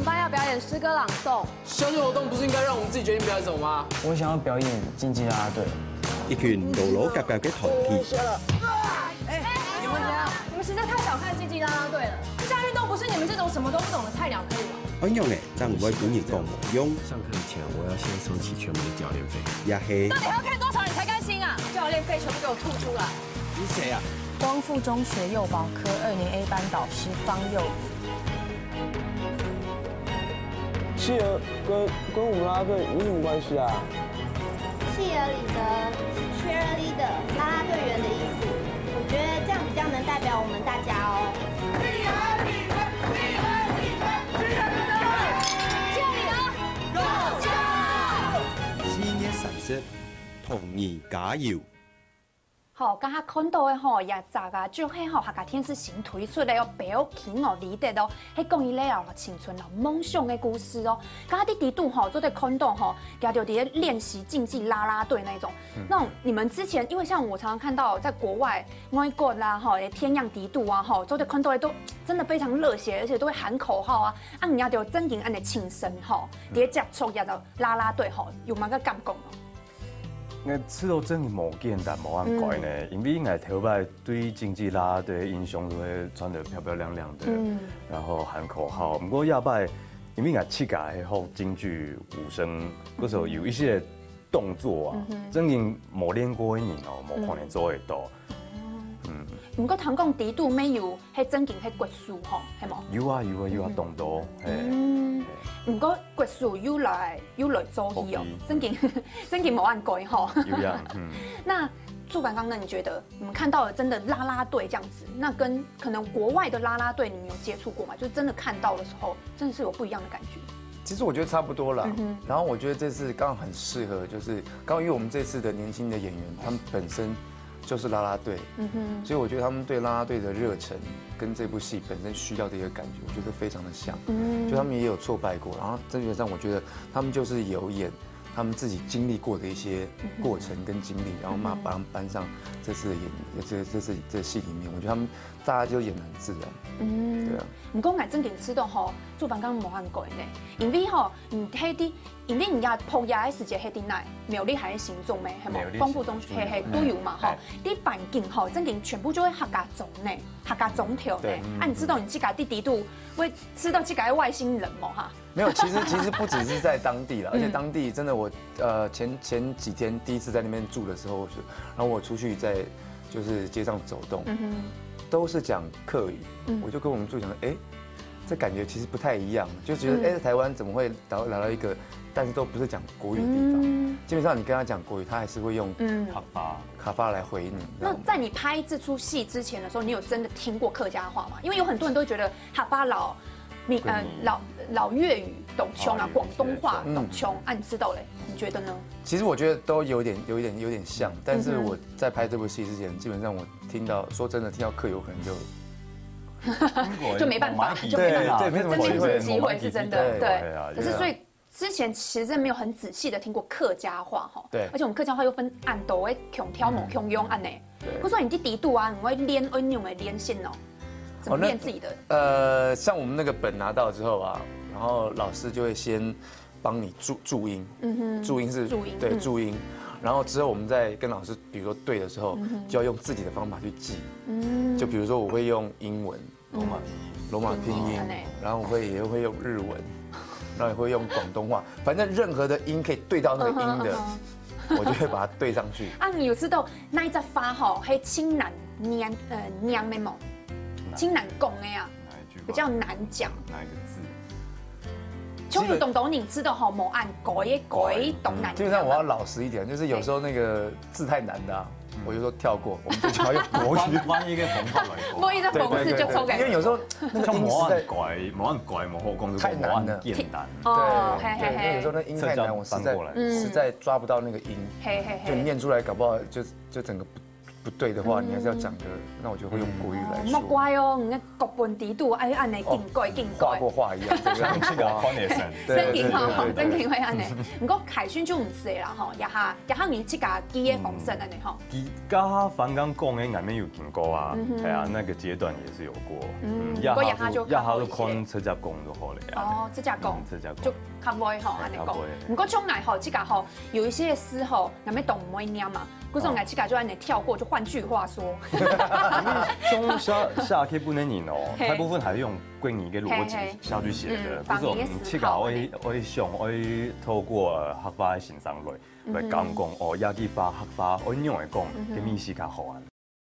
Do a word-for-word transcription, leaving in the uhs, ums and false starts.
发要表演诗歌朗诵。校庆活动不是应该让我们自己决定表演什么吗？我想要表演竞技啦啦队。一群老老合合个團體，你们实在太小看竞技啦啦队了。这项运动不是你们这种什么都不懂的菜鸟可以玩。恁樣呢，正毋會分人講無用，上课以前，我要先收起全部的教练费。也係到底还要看多少你才甘心啊？教练费全部给我吐出来！你是谁啊？光复中学幼保科二年 A 班导师方佑宇。企鹅跟跟我们啦啦队有什么关系啊？企鹅里的 cheerleader 啦啦队员的意思，我觉得这样比较能代表我们大家哦。四月三十，同你加油！好，剛剛看到的吼，也隻啊，就係吼客家電視新推出的哦，表情哦，裡底哦，係講一個哦青春哦夢想的故事哦。剛剛在底肚吼，做得看到吼，佢就在練習競技啦啦隊那一種。那種你們之前，因為像我常常看到在國外、外國啦吼，天樣底肚啊吼，做得看到的都真的非常熱血，而且都會喊口號啊。啊，你也就正經恁樣親身吼，在接觸也就啦啦隊吼，有麼个感覺哦？ 𠊎試著真个無簡單，無恁該呢，因為𠊎頭擺對競技啦啦隊个印象都會穿得漂漂亮亮的，然後喊口號。毋過這擺，因為𠊎自家係學京劇舞生，故所有一些動作啊，真正無練過个人哦，無可能做得到。毋過聽講底肚乜有，係正經係國手吼，係無？有啊有啊有啊，當多，嘿。嗯，毋過國手又來又來做戲哦，正經正經無恁該吼。有樣，嗯。那祝凡剛呢？你覺得你們看到的真的啦啦隊這樣子，那跟可能國外的啦啦隊，你們有接觸過嗎？就真的看到的時候，真的是有不一樣的感覺。其實我覺得差不多啦。然後我覺得這次剛好很適合，就是剛好因為我們這次的年輕的演員，他們本身就是啦啦隊，所以我覺得他們對啦啦隊的熱忱跟這部戲本身需要的一個感覺，我覺得非常的像。就他們也有挫敗過，然後基本上我覺得他們就是有演他們自己經歷過的一些過程跟經歷，然後嘛把他們搬上這次的演這這次這戲裡面，我覺得他們大家就演得很自然。嗯，對啊。毋過𠊎正經試著吼，祝凡剛無恁該呢，因為吼，嗯，係在，因為人家拍戲个時節係在哪？苗栗還係新竹咩？係無？苗栗光復中學係係都有嘛吼。在環境吼，正經全部就係客家庄呢，客家庄頭呢。啊，你試著你自家在底肚會試著自家个外星人無哈？ 沒有，其實其實不只是在當地了，而且當地真的我呃前前幾天第一次在那邊住的時候，然後我出去在就是街上走動，都是講客語，我就跟我們助理講，哎，這感覺其實不太一樣，就覺得哎台灣怎麼會來來到一個，但是都不是講國語的地方，基本上你跟他講國語，他還是會用客話客話來回你。那在你拍這齣戲之前的時候，你有真的聽過客家話嗎？因為有很多人都會覺得客話老 你呃老老越語當強啊，廣東話當強啊，你知道嘞？你覺得呢？其實我覺得都有點有一點有點像，但是我在拍這部戲之前，基本上我聽到說真的聽到客語，我可能就就沒辦法，就沒辦法，對對，沒什麼機會，機會是真的，對。可是所以之前其實真的沒有很仔細的聽過客家話哈，對，而且我們客家話又分恁多个腔調無共樣恁呢。 可是你在底肚啊，你會練愛用个練習哦，怎麼練自己的？呃，像我們那個本拿到之後啊，然後老師就會先幫你注注音，嗯哼，注音是注音對注音，然後之後我們再跟老師，比如說對的時候，就要用自己的方法去記，嗯，就比如說我會用英文，羅馬羅馬拼音，然後我會也會用日文，然後也會用廣東話，反正任何的音可以對到那個音的。 我就會把它對上去。啊，你有知道哪一隻花吼，係盡難唸呃唸个無？盡難講个啊，比較難講。哪一個字？就有當多人知道吼，無恁該个該當難。基本上我要老實一點，就是有時候那個字太難的啊，我就說跳過，我們就只要用國語。換一個方法來講。無一隻方式就做个。因為有時候那個音實在怪，無恁怪，無好講，太難了，簡單。哦，嘿嘿對，有時候嘿，那音太難，我實在翻過來實在抓不到那個音，嘿嘿嘿，就念出來，搞不好就就整個不對的話，你還是要講的，那我就會用國語來說。莫怪哦，你个國本底肚，哎，恁呢緊改緊改。畫過畫一樣，這個樣子。這個看得神。對，真緊吼，對，對，對。真緊會恁呢。毋過凱勳就毋係啦吼，這下，這下你自家記个方式恁呢吼。佢家下反正講个，𠊎乜有聽過啊，嗯哼。哎呀，那個階段也是有過。嗯，嗯，不過這下就較好一些。這下就看直接講就好了呀。哦，直接講，嗯，直接講。就較會吼，哎，恁呢講。較會。毋過像𠊎吼，自家吼，有一些字吼，𠊎乜當毋會念嘛。 故所𠊎自家就恁呢跳過，就換句話說。因為像寫，寫劇本个人哦，嘿。大部分還是用國語个邏輯下去寫的，嘿，嘿。嗯，故所，嗯，自家愛，愛想，愛透過客話个先生來，來講講，哦，這句話客話愛仰般講，嗯哼。个意思較好啊。